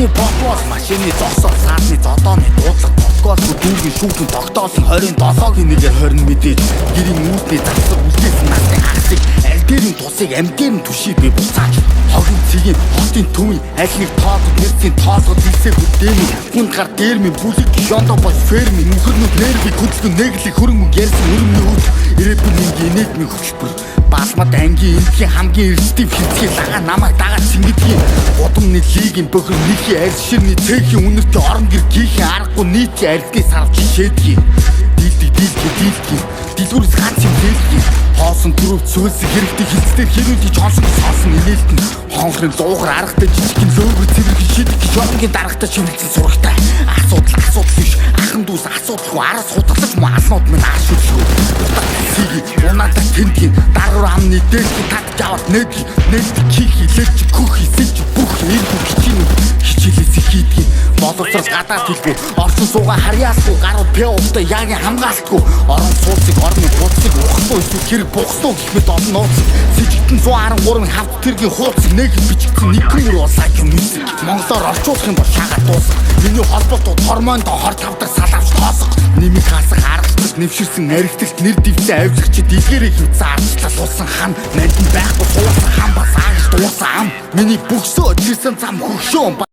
Миний ботвол машины зогсоол, саадны зодооны дуудлага, протокол, дүүргийн шүүхэн тогтоолон 27-гийн нэгээр 20 мэдээж гэрийн үүдний завсар үлдээсэн насны хагасыг аль дээрийн тусыг ам дээр нь түший би буцааж хогийн цэгийн хотын төвийн аль нэг тоолоод нэрсийн тоолоод хэлсээ хөдөөний хүнд гар дээр минь бүлэг ёндо бос ферми мөхөрнүүд нервийг хөдөлгөн нэглэг хөрөнгө мөнгө ярьсан өрөмний үт ирэбэн минь инээдмийн хөтөлбөр балмад ангийн эндхийн хамгийн эрсдийн хилцгий лагаа намайг дагаад цэнгэдгийн гудамны лигийн бөхөр нэхий арьс ширний цэхийн үнэртэй орон гэр гийхэн аргагүй нийтийн арилгыг сарвч шээдгийн дийлдэг дийлдэг дийлдэг дэлгүүрээс ганц юм зээлдэг хоосон төрөв цөөлсөг хэрэгтэй хилцээр хэрүүлж хонсон сонсон инээлтэн хонхрын зуухар аргатай жижигхэн лөөгөр цэвэрхэн шидэх шоронгийн дарагтай шивэлцэн сурагтай асуудал асуудал биш ахан дүүс асуудалгүй араас худалдаж муу алнууд минь ааш шүлгүү утга сиги унаата тэндгийн даргар амны дээдгийн татж аваад нээдги нээлт хийх илээч хөх хисэж бүх эргүү хичээнүүд хичээлээс хийдгийг боловсрол гадаад хэлгүй орчин суугаа харьяалгүй гарууд пэ уфта ягийн хамгаалтгүй орон сууцыг орны хуудсыг ухахгүй эсвэл хэрэг бухсан гэх мэт олон нууцыг сэжигтэн 113-ын хавт тэргийн хуудсыг нэгэд бичигдсэн нэгэн мөр бол like music монголоор орчуулах юм бол шагаа дуусах миний холбоотууд хормонд хор тавдаг салавч тоосго нэмэх хасах аргачлал нэвширсэн аригталт нэр дэвсэн авилгачид илгээрээ хөвцөн ардчлал улсан хан нандин байхгүй суусан хан бас аагш дуусан ам миний бөхсөө чирсэн зам хөгшөөн.